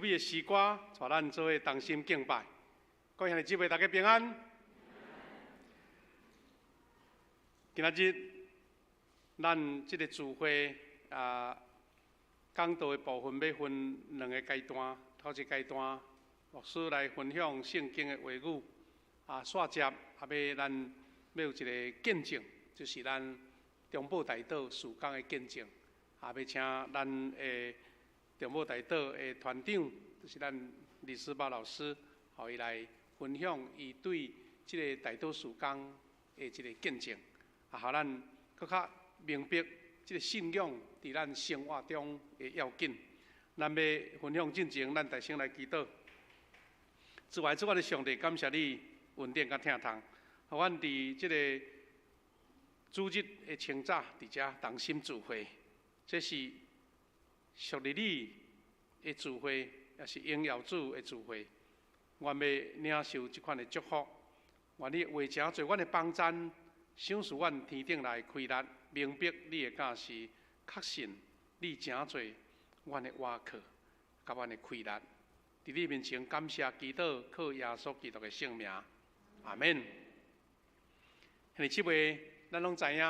美的詩歌，帶咱做伙同心敬拜。各位兄弟姊妹，大家平安。今仔日咱這个聚會啊，講道的部分欲分兩个階段，頭一階段，牧師來分享聖經的話語，啊，煞接啊，欲咱欲有一个見證，就是咱中保代禱事工的見證，啊，欲請咱的中保代禱的團長，就是咱李思寶老師，予伊來分享伊對這个代禱事工的一个見證，啊，予咱閣較明白這个信仰佇咱生活中的要緊。咱欲分享進前，咱大聲來祈禱。慈愛主，我的上帝，感謝你恩典佮疼痛，予阮佇這个主日的清早，佇遮同心聚會，這是屬於你的聚會，也是榮耀主的聚會。願欲領受這款的祝福，願你的話成做阮的幫贊，賞賜阮天頂來開力，明白你的教示，確信你成做阮的倚靠，佮阮的開力。佇你面前感謝祈禱，靠耶穌基督的聖名，阿們。兄弟姊妹，咱攏知影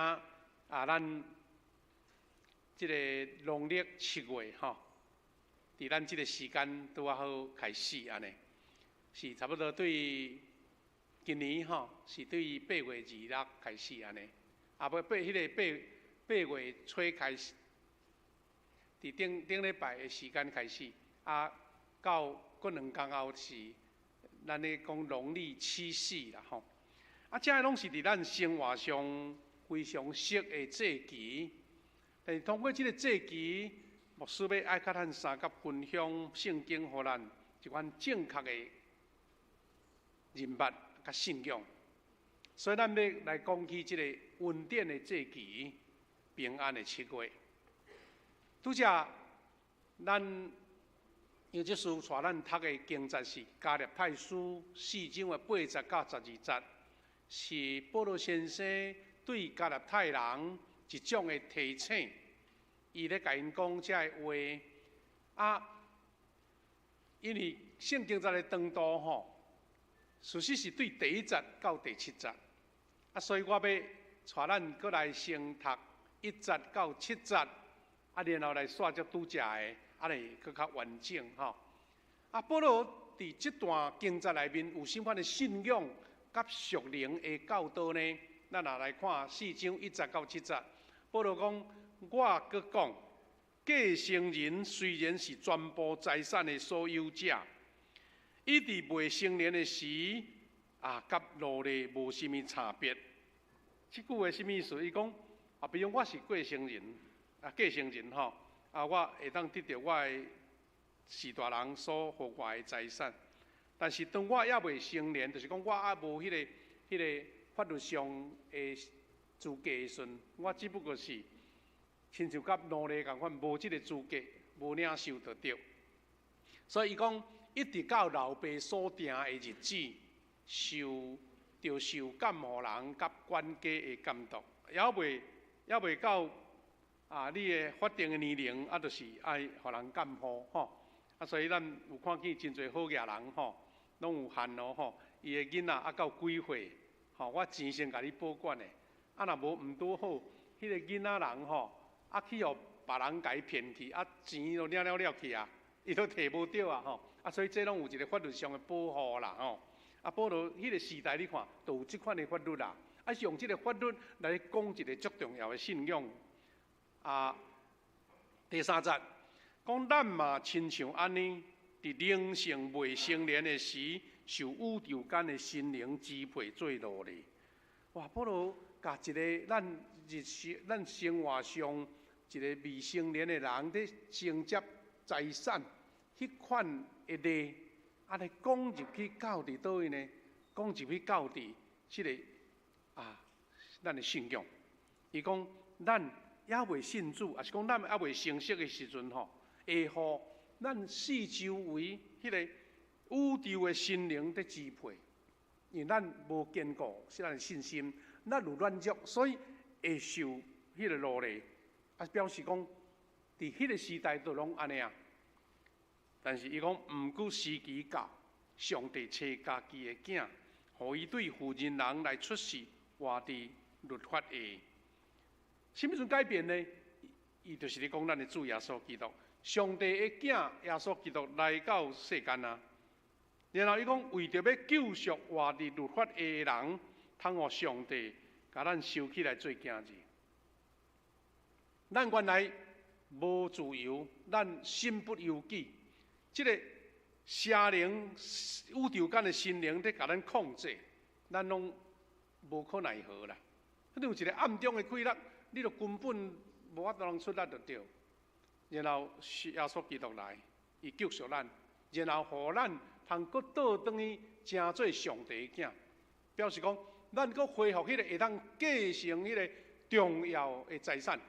啊，咱這个農曆七月吼，佇咱這个時間拄仔好開始按呢，是差不多對今年吼，是對8月26開始按呢，啊無八彼个八八月初開始，佇頂頂禮拜的時間開始，啊，到過兩工後是咱咧講農曆七夕啦吼，啊，這个攏是佇咱生活上非常熟的節期，但是通過這个節期，牧師欲愛佮咱相佮分享聖經，予咱一款正確的認捌佮信仰。所以咱欲來講起這个恩典的節期，平安的七月。拄才咱楊執事帶咱讀的經節是加拉太書四章的八節到十二節，是保羅先生對加拉太人一種的提醒。伊咧共𪜶講這个話啊，因為聖經節的長度吼，事實是對第一節到第七節，啊，所以我欲帶咱閣來先讀一節到七節，啊，然後來煞接拄才的，按呢閣較完整吼。啊，保羅佇這段經節內面有啥款的信仰佮屬靈的教導呢？咱若來看四章一節到七節，保羅講：我閣講，繼承人雖然是全部財產的所有者，伊佇未成年的時，啊，佮奴隸無啥物差別。這句話啥物意思？伊講啊，比如我是繼承人，啊，繼承人吼，啊，我會當得著我的序大人所予我的財產。但是當我猶未成年，就是講我猶無彼個法律上的資格的時陣，我只不過是親像佮奴隸仝款，無這个資格，無領受著著。所以伊講，一直到老爸所定的日子，受著受監護人佮管家的監督，猶未到啊，你的法定的年齡，啊，就是愛予人監護吼。啊，所以咱有看見真濟好額人吼，攏有限咯吼。伊的囡仔啊到幾歲，吼，我錢先共你保管的。啊，若無毋拄好，彼个囡仔人吼，啊去予別人共伊騙去，啊錢都領了了去啊，伊都提無著啊吼。啊，所以這攏有一个法律上的保護啦吼。啊，保羅彼个時代你看，就有這款的法律啦。啊，是用這个法律來講一个足重要的信仰。啊，第三節講咱嘛親像按呢，佇靈性未成年的時，受宇宙間的神靈支配做奴隸。哇，保羅共一个咱日常咱生活上一个未成年的人佇承接財產，彼款的例，按呢講入去到佇佗位呢？講入去到佇這个啊，咱的信仰。伊講咱猶未信主，抑是講咱猶未成熟的時陣吼，會予咱四周圍彼个宇宙的神靈佇支配，因為咱無堅固，是咱的信心，咱有軟弱，所以會受彼个奴隸。啊，表示講，佇彼个時代就攏按呢啊。但是伊講，毋過時機到，上帝差家己的囝，予伊對婦人人來出世，活佇律法下。啥物陣改變呢？伊就是咧講咱的主耶穌基督，上帝的囝耶穌基督來到世間啊。然後伊講，為著欲救贖活佇律法下的人，通予上帝共咱收起來做囝兒。咱原來無自由，咱身不由己。這个邪靈、宇宙間的神靈佇共咱控制，咱攏無可奈何啦。彼有一个暗中的氣力，你就根本無法度通出力就對。然後是耶穌基督來，伊救贖咱，然後予咱通閣倒轉去成做上帝的囝，表示講咱閣恢復彼个會當繼承彼个重要的財產。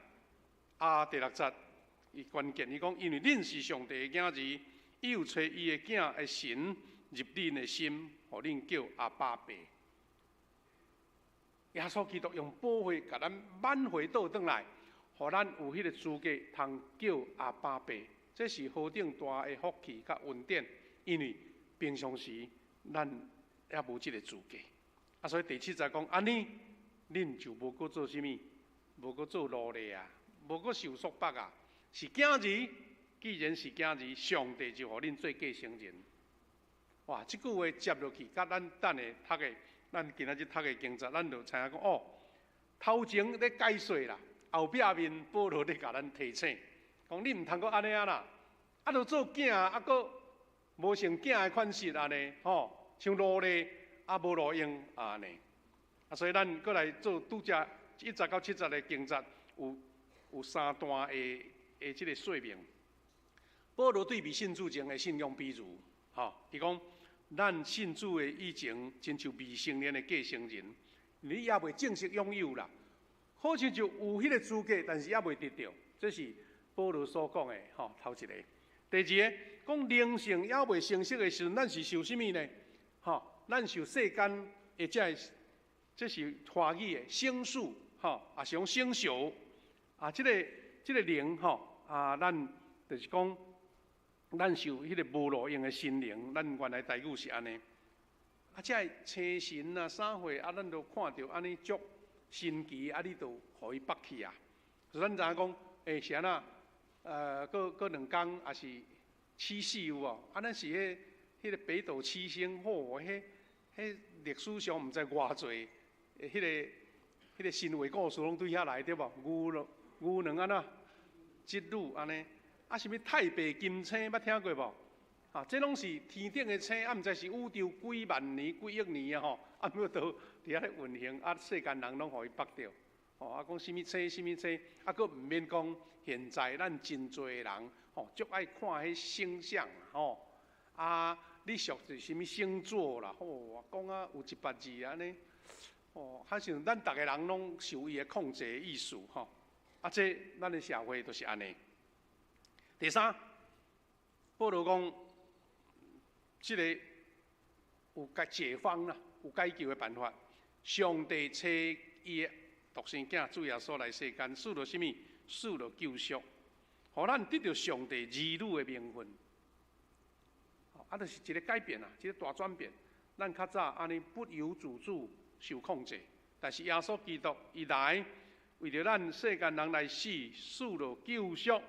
啊，第六節，伊關鍵，伊講，因為恁是上帝的囝兒，伊有差伊的囝的神入恁的心，予恁叫阿爸爸。耶穌基督用寶血共咱挽回倒轉來，予咱有彼个資格通叫阿爸爸。這是何等大的福氣佮恩典，因為平常時咱猶無這个資格。啊，所以第七節講，按呢，恁就無閣做啥物，無閣做奴隸啊，無閣受束縛啊，是囝兒。既然是囝兒，上帝就予恁做繼承人。哇！這句話接落去，佮咱等下讀的，咱今仔日讀的經節，咱就知影講哦，頭前咧解說啦，後壁面保羅咧共咱提醒，講你毋通閣按呢啊啦，啊，著做囝啊，閣無像囝的款式按呢，吼，像奴隸啊，無路用按呢。啊，所以咱閣來做拄才一節到七節的經節，有三段的這个說明。保羅對未信主前的信仰比喻，吼，伊講咱信主的以前，親像未成年的繼承人，你猶未正式擁有啦，好親像有彼个資格，但是猶未得著。這是保羅所講的，吼，頭一个。第二个，講靈性猶未成熟的時陣，咱是受啥物呢？吼，咱受世間或者這是華語的星宿，吼，也是講星宿啊，這个靈，吼，啊，咱就是講，咱受彼个無路用的神靈，咱原來台語是按呢。啊，這个星神啊，啥貨啊，咱都看著按呢足神奇，啊，你就予伊縛去啊。咱知影講，欸，是按怎？過2工也是七夕有無？啊，咱是彼个北斗七星，吼，彼歷史上毋知偌濟，彼个神話故事攏對遐來對無？牛牛郎按怎？織女按呢？啊，啥物太白金星捌聽過無？啊，這攏是天頂的星，啊，毋知是宇宙幾萬年、幾億年啊吼，啊，毋過都佇遐咧運行，啊，世間人攏予伊縛著，吼，啊，講啥物星、啥物星，啊，閣毋免講，現在咱真濟人吼，足愛看彼星象，吼，啊，你屬是啥物星座啦，吼，講啊有一百字按呢，吼，好像咱逐个人攏受伊的控制的意思，吼，啊，這咱的社會就是按呢。第三，保羅講，這个有解解放啦，有解救的辦法。上帝差伊的獨生囝主耶穌來世間，賜予啥物？賜予救贖，予咱得著上帝兒女的名分。啊，就是一个改變啊，一个大轉變。咱較早按呢不由自主受控制，但是耶穌基督伊來，為著咱世間人來死，賜予救贖。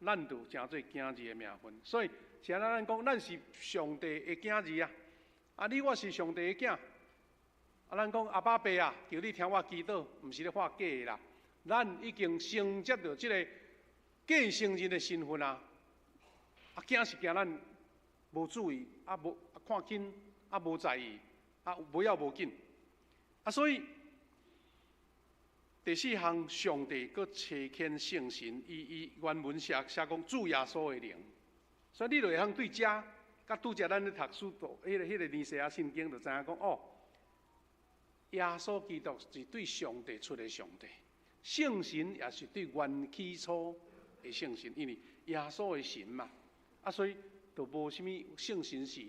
咱就成做囝兒的名分，所以是按怎咱講，咱是上帝的囝兒啊！啊，你我是上帝的囝，啊，咱講阿爸爸啊，求你聽我祈禱，毋是咧話假的啦。咱已經承接著這个繼承人的身份啊！啊，驚是驚咱無注意，啊無看輕，啊無在意，啊無要無緊，啊所以。第四項，上帝閣差遣聖神，伊原文寫寫講主耶穌的靈，所以你就會通對遮，佮拄才咱咧讀使徒，彼个尼西亞信經就知影講哦，耶穌基督是對上帝出的上帝，聖神也是對原起初的聖神，因為耶穌的神嘛，啊所以就無啥物聖神是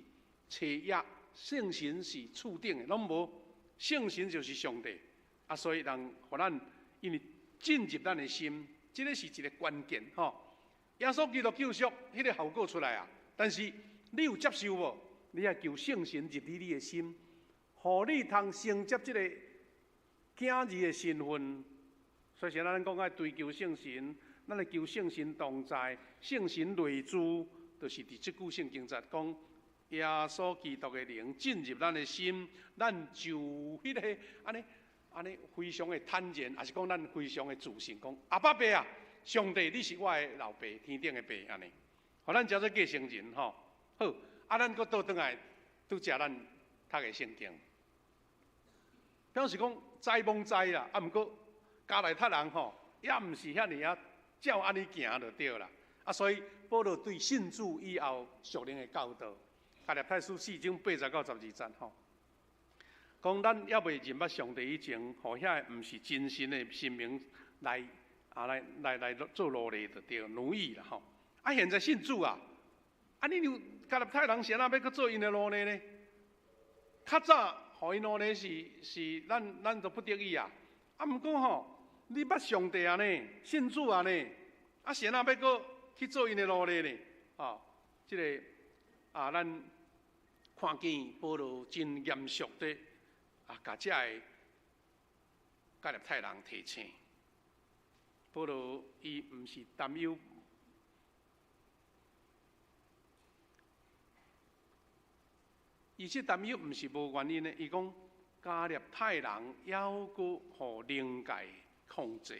差役，聖神是次等的，攏無，聖神就是上帝。啊，所以人予咱，因為進入咱的心，這个是一个關鍵吼。耶穌基督救贖，彼个效果出來啊，但是你有接受無？你愛求聖神入佇你的心，予你通承接這個囝兒的身份。所以，咱講愛追求聖神，咱來求聖神同在，聖神內住，就是佇這句聖經節講，耶穌基督的靈進入咱的心，咱就彼個按呢按呢非常的坦然，抑是講咱非常的自信，講阿爸爸啊，上帝你是我的老爸，天頂的爸，按呢，予咱成做繼承人吼。好，啊，咱閣倒轉來拄才咱讀的聖經，表示講知罔知啦，啊，毋過加拉太人吼，也毋是遐爾仔照按呢行就對啦。啊，所以保羅對信主以後屬靈的教導，加拉太書四章八節到十二節吼，講咱猶未認捌上帝以前，予遐个毋是真神的神明來啊來來來做奴隸就對，奴役啦吼。啊，現在信主啊，啊你又加勒泰人是按怎欲閣做𪜶的奴隸呢？較早予𪜶奴隸是是咱咱都不得已啊。啊，毋過吼，你捌上帝啊呢，信主啊呢，啊是按怎欲閣去做𪜶的奴隸呢？哦，這个啊，咱看見保羅真嚴肅的啊，共遮个加勒泰人提醒。保羅伊毋是擔憂，伊這擔憂毋是無原因的。伊講加勒泰人猶閣予靈界控制，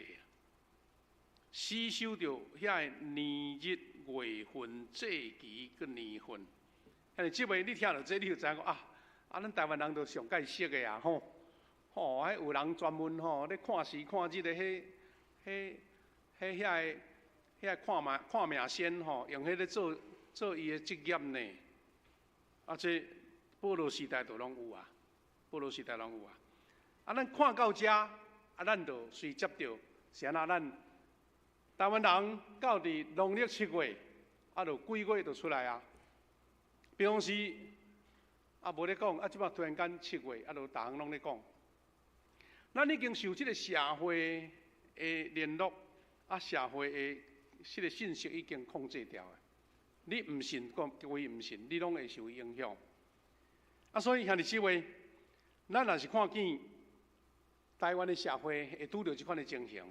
死守著遐个年日、月份、節期佮年份。兄弟姊妹，你聽著這，你就知影講啊，啊，咱台灣人都上蓋識的啊吼，吼，彼有人專門吼咧看時看日的，彼、彼、彼遐个、遐個看命、看命仙吼，用彼咧做做伊的職業呢。啊，這保羅時代就攏有啊，保羅時代攏有啊。啊，咱看到遮，啊，咱就隨接著是按怎？咱台灣人到佇農曆七月，啊，就鬼月就出來啊。平常時啊，無咧講，啊，這擺突然間七月，啊，就逐項攏咧講。咱已經受這個社會的聯絡，啊，社會的這個信息已經控制掉了。你毋信，講各位毋信，你攏會受影響。啊，所以兄弟姊妹，咱若是看見台灣的社會會拄著這款的情形，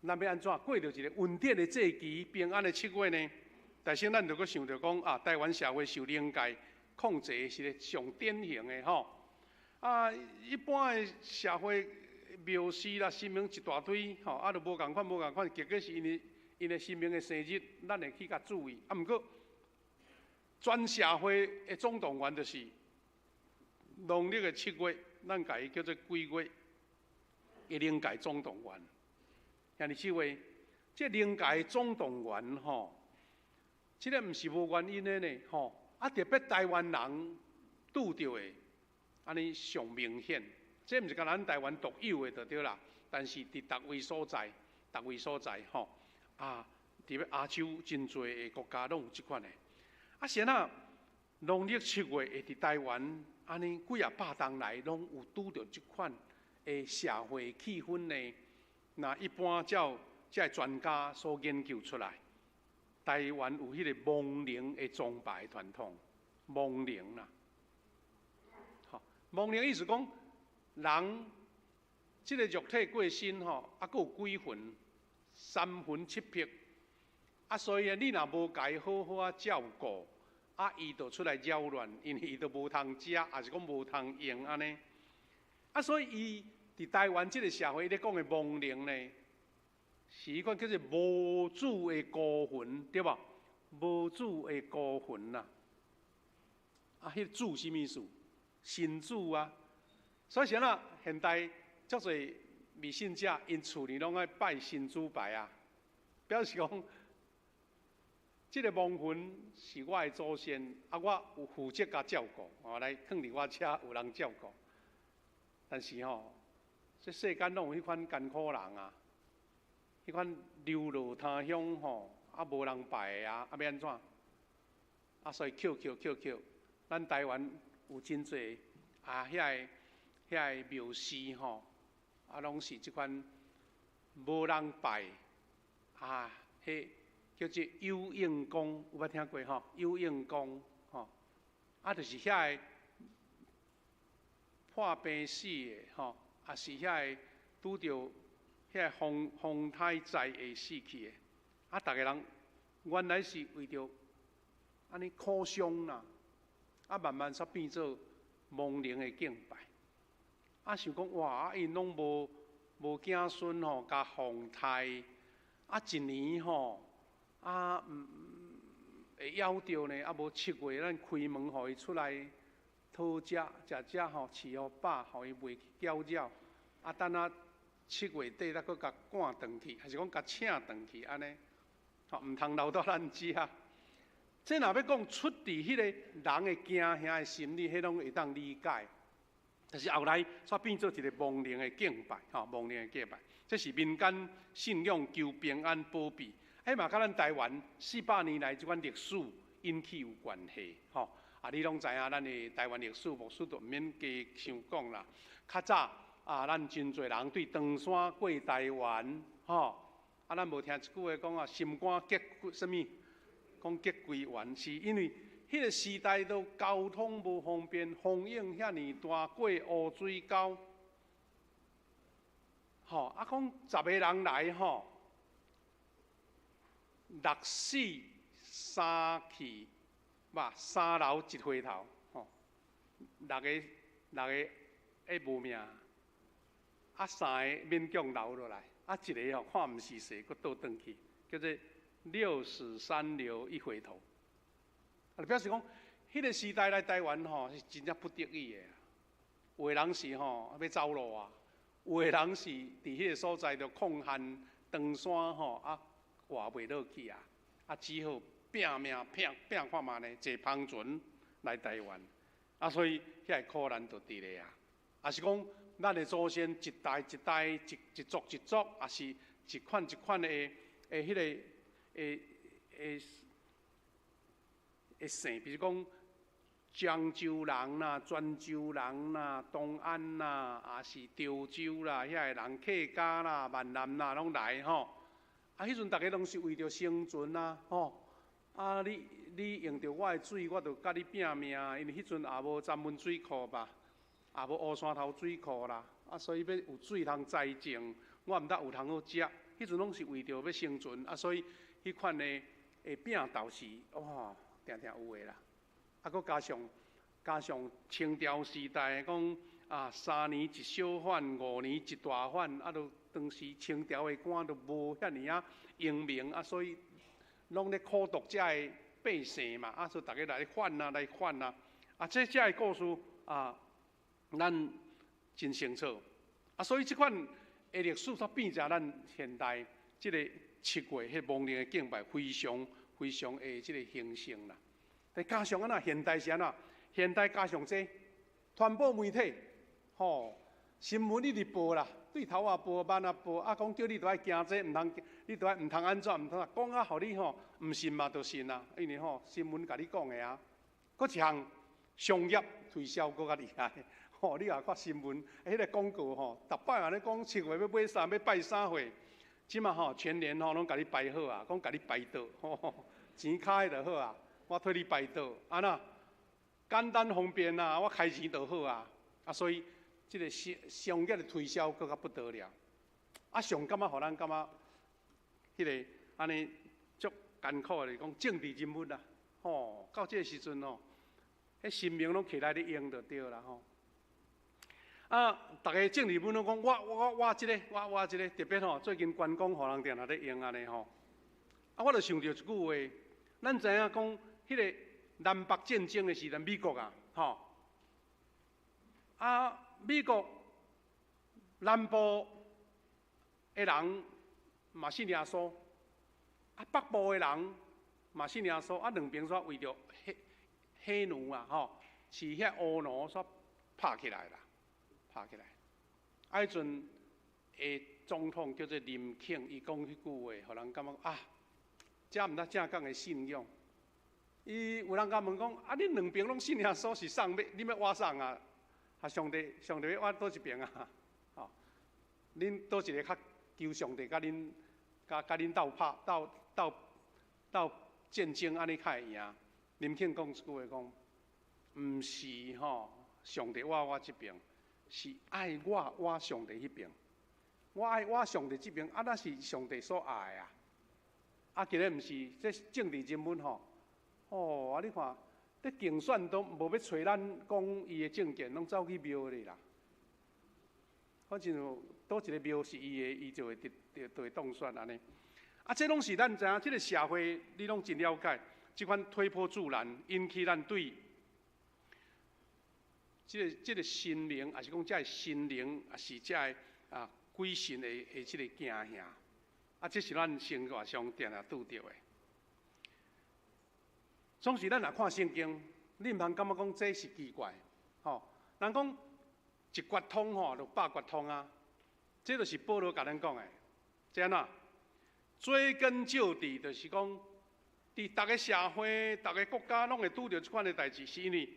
咱欲按怎過著一個恩典的節期、平安的七月呢？但是咱就閣想著講啊，台灣社會受靈界控制是個上典型的吼。啊，一般的社會廟寺啦、神明一大堆吼，啊，都無仝款、無仝款，結果是𪜶的𪜶的神明的生日，咱會去共注意。啊，毋過全社會的總動員就是農曆的七月，咱共伊叫做鬼月的靈界總動員。兄弟姊妹，這靈界總動員吼，這个毋是無原因的呢吼。啊，特別台灣人拄著的，按呢上明顯。這毋是干咱台灣獨有的就對啦，但是佇逐位所在，逐位所在吼，啊，佇亞洲真濟的國家攏有這款的。啊，是按怎農曆七月會佇台灣按呢幾仔百冬來攏有拄著這款的社會氣氛呢？若一般照這个專家所研究出來，台灣有彼个亡靈的崇拜傳統，亡靈啦，吼，亡靈意思講，人這个肉體過身吼，啊，閣有鬼魂，三魂七魄，啊，所以啊，你若無共伊好好仔照顧，啊，伊就出來擾亂，因為伊都無通食，抑是講無通用按呢，啊，所以伊佇台灣這个社會咧講的亡靈呢，是彼款叫做無主的孤魂，對無？無主的孤魂啦，啊，彼个主啥物意思？神主啊。所以是按怎？現代足濟迷信者，𪜶厝裡攏愛拜神主牌啊，表示講，這个亡魂是我的祖先，啊，我有負責共照顧，哦，來囥佇我遮有人照顧。但是吼，這世間攏有彼款艱苦人啊，彼款流落他鄉吼，啊，無人拜的啊，啊，欲按怎？啊，所以捡捡捡捡，咱台灣有真濟啊，遐个。遐個廟寺吼，啊，攏是這款無人拜，啊，彼叫做有應公，有捌聽過吼？有應公吼，啊，就是遐个破病死的吼，啊是遐个拄著遐个風風颱災會死去的，啊，逐个人原來是為著按呢哭喪啦，啊，慢慢煞變做亡靈的敬拜，啊，想講哇，啊，𪜶攏無子孫吼，共風颱，啊，一年吼，啊，會枵著呢，啊，無7月咱開門予伊出來討食，食食吼，飼予飽，予伊袂去攪擾，啊，等啊7月底，咱閣共趕轉去，還是講共請轉去按呢，吼，毋通留到咱遮。這若欲講出佇彼个人的驚嚇的心理，彼攏會當理解。但是後來煞變做一个亡靈的敬拜，吼，亡靈的敬拜，這是民間信仰求平安保庇。彼嘛佮咱台灣400年來這款歷史引起有關係，吼。啊，你攏知影咱的台灣歷史，牧師就毋免加傷講啦。較早啊，咱真濟人對唐山過台灣，吼。啊，咱無聽一句話講啊，心肝結啥物？講結歸元，是因為彼個時代都交通無方便，風湧遐爾大，過烏水溝，吼啊！講10個人來吼，六死三去，無三留一回頭，吼，六个六个會無命，啊三个勉強留落來，啊一个吼看毋是勢，閣倒轉去，叫做六死三留一回頭。啊，表示講，彼個時代來台灣吼是真正不得已的。有的人是吼欲走路啊，有的人是佇彼个所在就抗旱長山吼啊活袂落去啊，啊只好拼命拼拼看覓呢，坐帆船來台灣。啊，所以遐個苦難就佇咧啊。啊是講，咱的祖先一代一代一一族一族，也是一款一款的的彼个的的的姓，比如講漳州人啦、泉州人啦、東安啦，也是潮州啦，遐个人客家啦、閩南啦，攏來吼。啊，彼陣逐家攏是為著生存啊，吼。啊，你用著我的水，我就佮你拼命，因為彼陣也無三溫水庫吧，也無烏山頭水庫啦，啊，所以欲有水通栽種，我毋得有通好食。彼陣攏是為著欲生存，啊，所以彼款的的拼鬥是哇，定定有的啦。啊，閣加上清朝時代講啊，3年一小反，5年一大反，啊，都當時清朝的官都無遐爾仔英明，啊，所以攏咧苦毒遮的百姓嘛，啊，所以逐家來反啊，來反啊，啊，這遮的故事啊，咱真清楚。啊，所以這款的歷史煞變成咱現代這个七月彼亡靈的敬拜非常非常的這个興盛啦。再加上按怎現代是按怎？現代加上這傳播媒體，吼，新聞一直報啦，對頭也報，慢也報，啊，講叫你著愛驚這，毋通，你著愛毋通按怎，毋通講啊，予你吼毋信嘛，就信啊，因為吼新聞共你講的啊。閣一項商業推銷閣較厲害，吼，你若看新聞，彼个廣告吼，逐擺按呢講七月欲買啥，欲拜啥會，這馬吼全聯吼攏共你排好啊，講共你排倒，吼，錢敲彼就好啊。我替你排倒，按怎簡單方便啊！我開錢就好啊！啊，所以這个商業的推銷閣較不得了。啊，上感覺予咱感覺，彼个按呢足艱苦的，講政治人物啦，吼，到這个時陣吼，彼神明攏起來咧用就對啦吼。啊，逐个政治人物攏講我我我這个，我我這个，特別吼，最近關公予人定定咧用按呢吼。啊，我就想著一句話，咱知影講。彼个南北戰爭的時陣，美國啊，吼啊，美國南部的人嘛信耶穌，啊，北部的人嘛信耶穌，啊，兩邊煞為著黑黑奴啊，吼，飼遐烏奴煞拍起來啦，拍起來。啊，彼陣的總統叫做林肯，伊講彼句話，予人感覺啊，這毋知正港的信仰。伊有人共問講：啊，恁兩邊攏信耶穌是啥欲？你欲倚啥啊？啊，上帝，上帝欲倚佗一邊啊？吼，恁佗一个較求上帝共恁，共共恁鬥拍鬥鬥鬥戰爭按呢較會贏。林肯講一句話講，毋是吼，上帝倚我這邊，是愛我倚上帝彼邊。我愛倚上帝這邊，啊，那是上帝所愛啊。啊，今日毋是這政治人物吼，哦，啊，你看，咧競選都無欲揣咱講伊的政見，攏走去廟裡啦。反正佗一個廟是伊的，伊就會得就會當選按呢。啊，這攏是咱知影，這個社會你攏真了解，這款推波助瀾，引起咱對這個神明，抑是講這个神靈，抑是這个鬼神的這個驚嚇。啊，這是咱生活上定定拄著的。總是咱若看聖經，你毋通感覺講這是奇怪，吼。人講一決通吼，就百決通啊。這就是保羅共咱講的，這按怎？追根究底，就是講，佇逐个社會、逐个國家，攏會拄著這款的代誌，是因為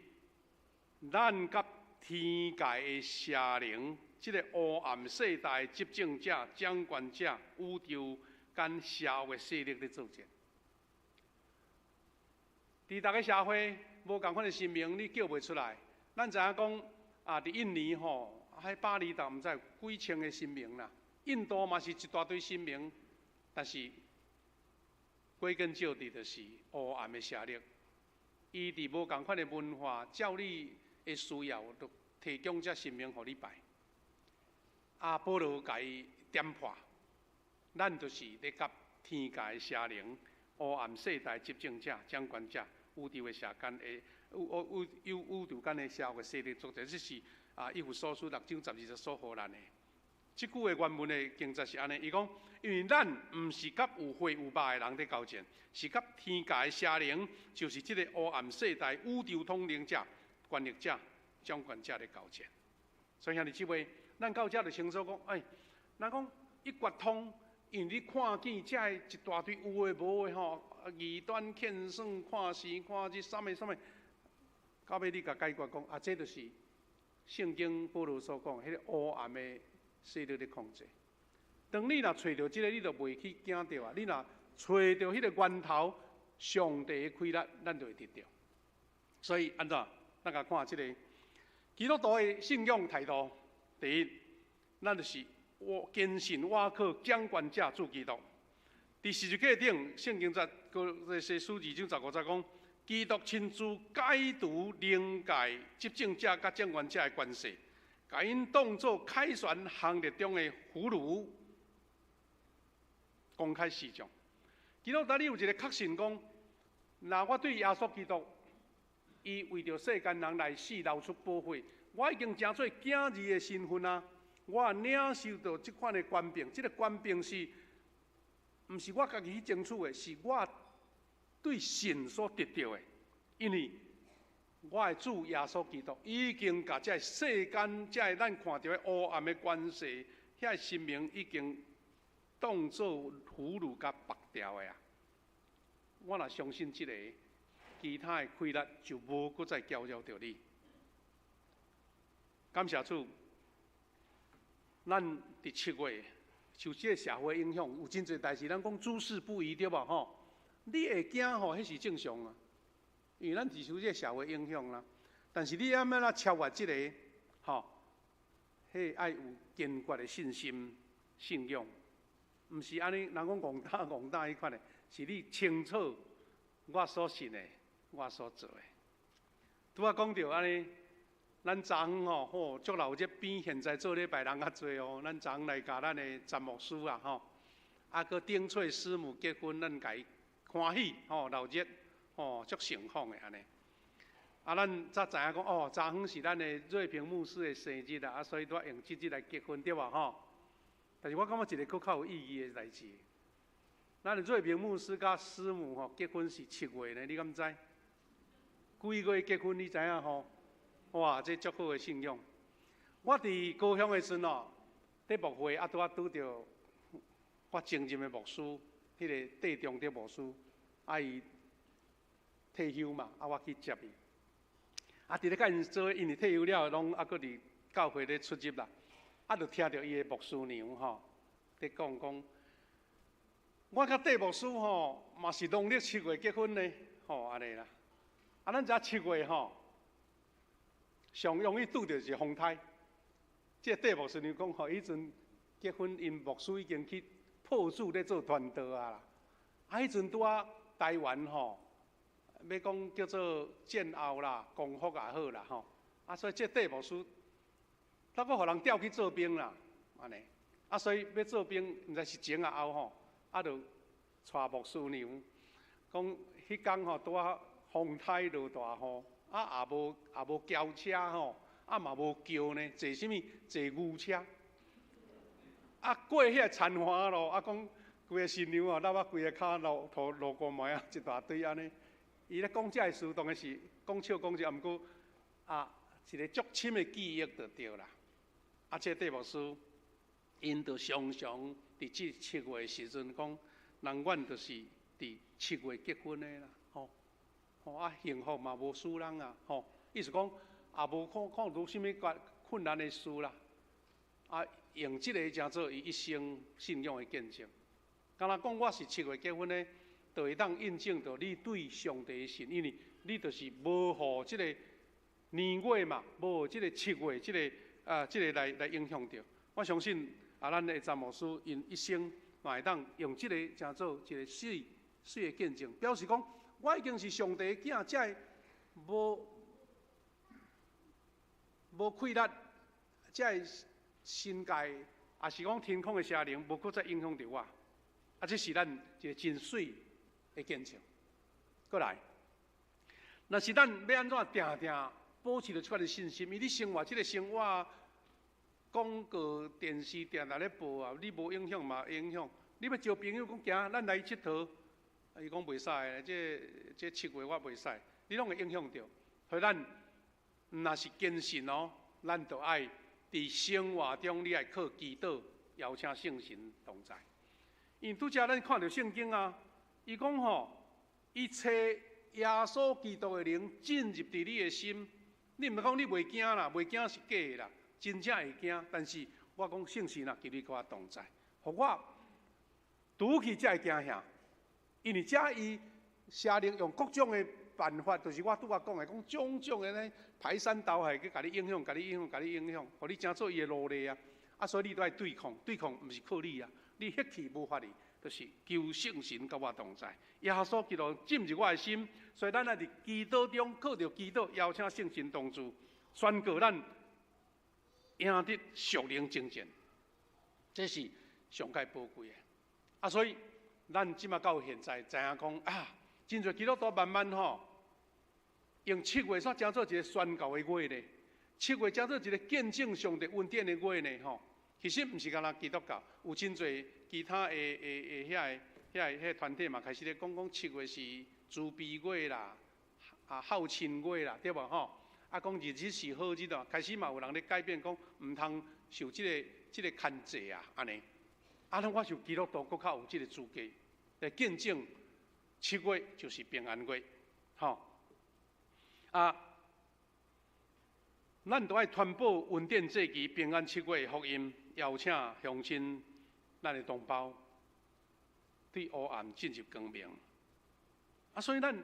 咱佮天界的邪靈，這个黑暗世代執政者、掌權者、宇宙間邪惡的勢力咧作戰。佇逐个社會，無仝款的神明，你叫袂出來。咱知影講啊，佇印尼吼，喺巴厘島，毋知有幾千个神明啦。印度嘛是一大堆神明，但是歸根究底，就是黑暗的勢力。伊佇無仝款的文化，照你的需要，就提供這神明予你拜。啊，保羅共伊點破，咱就是咧佮天界的邪靈、黑暗世代執政者、掌權者、宇宙的邪間的、宇宇宇宙間的邪惡的勢力作戰。這是以弗所書六章十二節所予咱的。這句話原文的經節是按呢，伊講，因為咱毋是佮有血有肉的人佇交戰，是佮天界的邪靈，就是這个黑暗世代宇宙統領者、權力者、掌權者咧交戰。所以兄弟姊妹，咱到遮就清楚講，哎，人講一決通，因為你看見遮一大堆有的無的吼，異端騙算、看時看日，啥物啥物，到尾你共解決講，啊，這就是聖經保羅所講，彼个黑暗的勢力咧控制。當你若揣著這个，你就袂去驚著啊！你若揣著彼个源頭，上帝的氣力，咱就會得著。所以按怎？咱共看這个基督徒的信仰態度。第一，咱就是我堅信倚靠掌權者主基督。佇十字架頂，聖經節歌羅西書二章十五節講，基督親自解除靈界執政者佮掌權者的權勢，共𪜶當做凱旋行列中的俘虜，公開示眾。基督徒你有一个確信講，若我對耶穌基督，伊為著世間人來死流出寶血，我已經成做囝兒的身份啊！我領受著這款的權柄，這个權柄是，毋是我家己去爭取的，是我對神所得著的。因為我的主耶穌基督已經共這个世間、這个咱看著的黑暗的權勢，遐个神明已經當做俘虜共縛牢的啊！我若相信這个，其他的氣力就無閣再攪擾著你。感謝主，咱佇7月受這个社會影響，有真濟代誌，咱講諸事不宜對無吼？你會驚吼，彼是正常啊，因為咱是受這個社會影響啦。但是你欲按怎超越這个，吼？彼愛有堅決的信心、信仰，毋是按呢人講戇膽戇膽彼款的，是你清楚我所信的，我所做的。拄仔講著按呢，咱昨昏吼，吼，足鬧熱比現在做禮拜人較濟哦。咱昨昏來共咱的詹牧師啊，吼，啊，閣丁翠師母結婚，咱共伊歡喜吼，鬧熱吼，足盛放的按呢。啊，咱才知影講哦，昨昏是咱的瑞平牧師的生日啊，啊，所以拄仔用這日來結婚對無吼？但是我感覺一个閣較有意義的代誌，咱的瑞平牧師佮師母吼結婚是7月呢，你敢知？幾月結婚你知影吼？哇，這足好的信仰。我佇高雄的時陣哦，佇牧會啊，拄仔拄著我前任的牧師，彼个戴中德牧師，啊伊退休嘛，啊我去接伊。啊，佇咧佮𪜶做，因為退休了，攏猶閣佇教會咧出入啦。啊，就聽著伊的牧師娘吼，佇講講，我佮戴牧師吼，嘛是農曆七月結婚的，吼，按呢啦。啊，咱知影七月吼，上容易拄著是風颱。這個戴牧師娘講吼，彼陣結婚，𪜶牧師已經去破主咧做傳道啊啦。啊，彼陣拄仔台灣吼，欲講叫做戰後啦，光復也好啦吼。啊，所以這戴牧師，猶閣予人調去做兵啦，按呢。啊，所以欲做兵，毋知是前抑後吼，啊，就帶牧師娘，講彼工吼拄仔風颱落大雨，啊也無轎車吼，啊嘛無轎呢，坐啥物？坐牛車。啊，過彼个田華路，啊講規个新娘哦，落啊規个跤路塗路過糜啊，一大堆按呢。伊咧講這个事，當然是講笑講笑，毋過啊，一个足深的記憶就對啦。啊，這個戴牧師，𪜶就常常佇這七月的時陣講，人阮就是佇七月結婚的啦，吼，吼啊，幸福嘛無輸人啊，吼，意思講也無看看到啥物困困難的事啦。啊，用這个成做伊一生信仰的見證。敢若講我是七月結婚的，就會當印證著你對上帝的信，因為你就是無予這个年月嘛，無予這个七月這个啊，這个來影響著。我相信啊，咱的詹牧師𪜶一生嘛會當用這个成做一个水水的見證，表示講我已經是上帝的囝，才會無氣力，才會神界，抑是講天空的邪靈，無閣再影響著我。啊，這是咱一个真媠的見證。閣來，若是咱欲按怎定定保持著這款的信心，因為你生活這个生活，廣告、電視定定咧播啊，你無影響嘛會影響。你欲招朋友講行，咱來𨑨迌，伊講袂使，這七月我袂使，你攏會影響著。所以咱若是堅信哦，咱就愛佇生活中，你愛靠祈禱，邀請聖神同在。因為拄才咱看著聖經啊，伊講吼，伊差耶穌基督的靈進入佇你的心，你毋講你袂驚啦，袂驚是假的啦，真正會驚。但是我講聖神啊，求你佮我同在，予我除去這个驚嚇，因為這伊邪靈用各種的辦法，就是我拄仔講的，講種種的呢排山倒海去共你影響，共你影響，共你影響，予你成做伊的奴隸啊！啊，所以你都愛對抗，對抗毋是靠你啊，你血氣無法力，就是求聖神佮我同在，耶穌基督進入我的心，所以咱愛佇祈禱中靠著祈禱，邀請聖神同住，宣告咱贏得屬靈爭戰，這是上蓋寶貴的。啊，所以咱這馬到現在知影講啊，真濟基督徒慢慢吼，用七月煞成做一個宣告的月呢，七月成做一個見證上帝恩典的月呢吼。其實毋是干焦基督教，有真濟其他的遐個團體嘛，開始咧講講七月是慈悲月啦，啊孝親月啦，對無吼？啊，講日子是好日啊，開始嘛有人咧改變，講毋通受這個牽制啊，按呢。啊，咱我想基督徒閣較有這個資格來見證七月就是平安月，吼。啊，咱都愛傳播恩典節期平安七月的福音，邀請鄉親咱的同胞對黑暗進入光明。啊，所以咱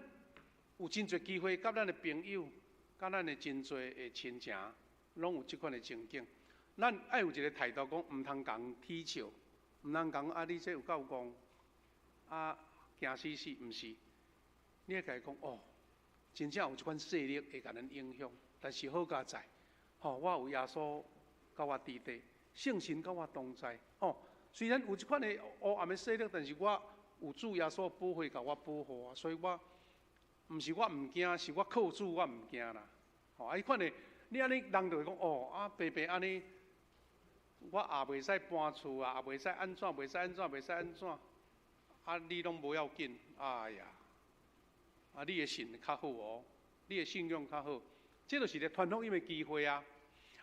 有真濟機會，佮咱的朋友、佮咱的真濟的親情，攏有這款的情景。咱愛有一个態度，講毋通共恥笑，毋通講啊，你這有夠戇，啊，驚死死，毋是。你愛共伊講哦，真正有這款勢力會共咱影響，但是好佳哉，吼，我有耶穌佮我佇底，聖神佮我同在，吼。雖然有這款的黑暗的勢力，但是我有主耶穌寶血共我保護啊，所以我毋是我毋驚，是我靠主我毋驚啦。吼，啊，彼款的，你按呢人就會講哦，啊，白白按呢，我也袂使搬厝啊，也袂使按怎，袂使按怎，袂使按怎，啊，你攏無要緊，哎呀，啊，你的信較好哦，你的信仰較好，這就是個傳福音的機會啊。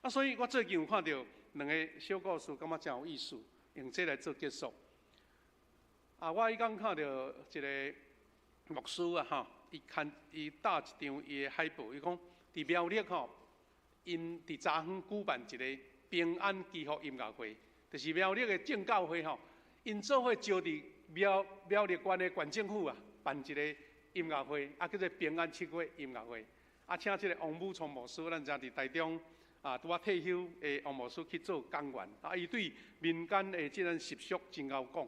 啊，所以我最近有看著兩个小故事，感覺真有意思，用這來做結束。啊，我彼工看著一个牧師啊，吼，伊看伊貼一張伊的海報，伊講佇苗栗吼，𪜶佇茶園舉辦一个平安祈福音樂會，就是苗栗的正教會吼，𪜶做伙招佇苗栗縣的縣政府啊，辦一個音樂會，啊叫做平安七月音樂會，啊請這個王武聰牧師，咱知佇台中啊拄仔退休的王牧師去做講員，啊伊對民間的這種習俗真𠢕講，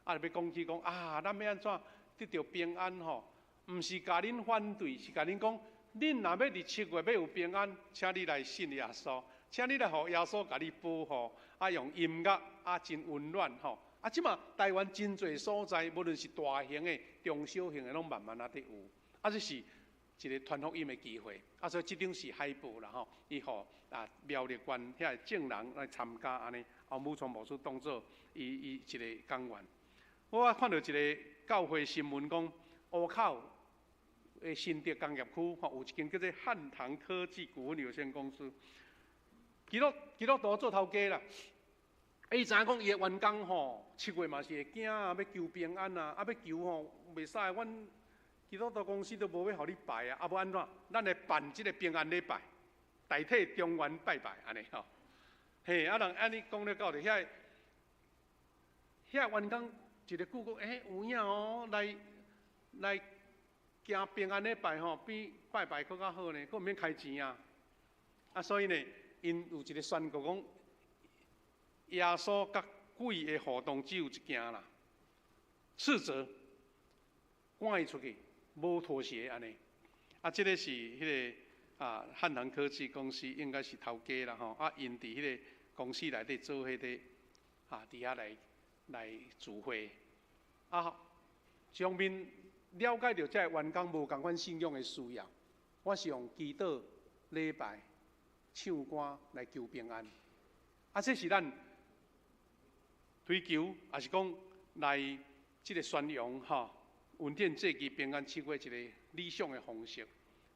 啊欲講起講啊，咱欲按怎得著平安吼？毋是共恁反對，是共恁講，恁若欲佇七月欲有平安，請你來信耶穌，請你來予耶穌共你保護，啊用音樂啊真溫暖吼。啊，這馬台灣真濟所在，無論是大型的、中小型的，攏慢慢仔佇有。啊，這是一個傳福音的機會。啊，所以這張是海報啦吼，伊予啊苗栗縣遐眾人來參加按呢，王武聰牧師當做伊一個講員。我看著一个教會新聞講，湖口的新竹工業區吼，有一間叫做漢唐科技股份有限公司，基督徒做頭家啦。伊知影講伊的員工吼，七月嘛是會驚啊，欲求平安啊，啊欲求吼，袂使，阮基督徒公司都無欲予你拜啊，啊無按怎？咱來辦這个平安禮拜，代替中元拜拜按呢吼。嘿，啊人按呢講了到佇遐遐員工一个句講，欸，有影哦，來來行平安禮拜吼，比拜拜閣較好呢，閣毋免開錢啊。啊，所以呢，𪜶有一个宣告講，耶穌佮鬼的互動只有一件啦，斥責，趕伊出去，無妥協按呢。啊，這个是彼个啊漢唐科技公司應該是頭家啦吼，啊，𪜶佇彼个公司內底做彼个啊，佇遐來來聚會。啊，一方面了解著這个員工無仝款信仰的需要，我是用祈禱、禮拜、唱歌來求平安。啊，這是咱推求，抑是講來這个宣揚吼，穩定這個平安七月一个理想的方式。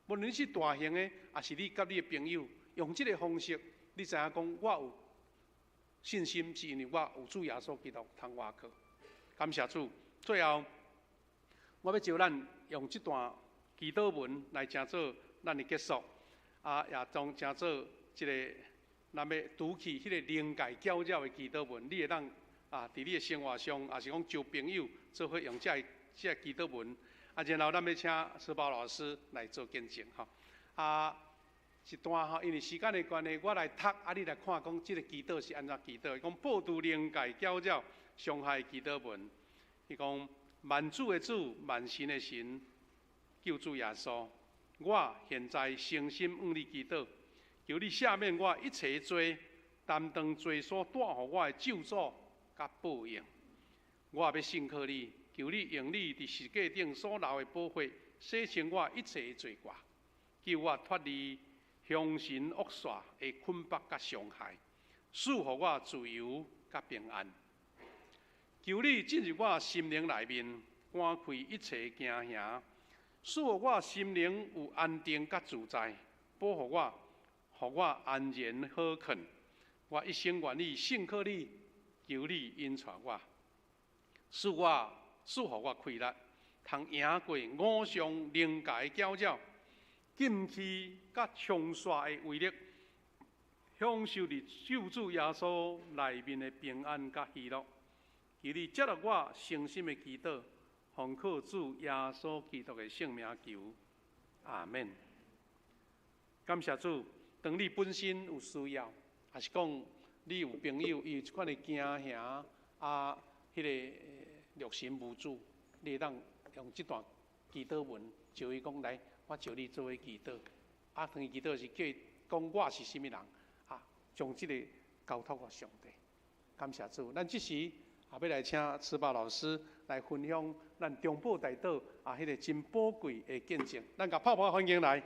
無論你是大型的，抑是你佮你的朋友，用這个方式，你知影講我有信心，是因為我有主耶穌基督通倚靠。感謝主。最後，我欲招咱用這段祈禱文來成做咱的結束，啊，也當成做這个咱欲除去彼个靈界攪擾的祈禱文，你會當啊，佇你的生活上，抑是講招朋友做伙用這个祈禱文。啊，然後咱欲請慈寶老師來做見證吼。啊，一段吼，因為時間的關係，我來讀，啊，你來看講這个祈禱是按怎祈禱。伊講破除靈界攪擾傷害祈禱文。伊講萬主的主，萬神的神，救主耶穌，我現在誠心向你祈禱，求你赦免我一切罪，擔當罪所帶予我的咒詛佮報應。我欲信靠你，求你用你佇十架頂所流的寶血，洗清我一切的罪過，救我脫離凶神惡煞的捆綁佮傷害，賜予我自由佮平安。求你進入我心靈內面，趕開一切驚嚇，賜予我心靈有安定佮自在，保護我，予我安然好睏。我一生願意信靠你，求你引帶我，賜予我氣力，通贏過五常靈界攪擾、禁區佮衝刷的威力，享受佇救主耶穌內面的平安佮喜樂。求你接納我誠心的祈禱，奉靠主耶穌基督的聖名求，阿們。感謝主，當你本身有需要，抑是講你有朋友伊有這款的驚嚇啊，彼个六神無主，你會當用這段祈禱文，招伊講來，我招你做伙祈禱。啊，當伊祈禱時，叫伊講我是啥物人，啊，將這个交託予上帝。感謝主，咱這時啊，欲來請慈寶老師來分享咱中寶大島啊，彼个真寶貴的見證。咱共拍拍歡迎來。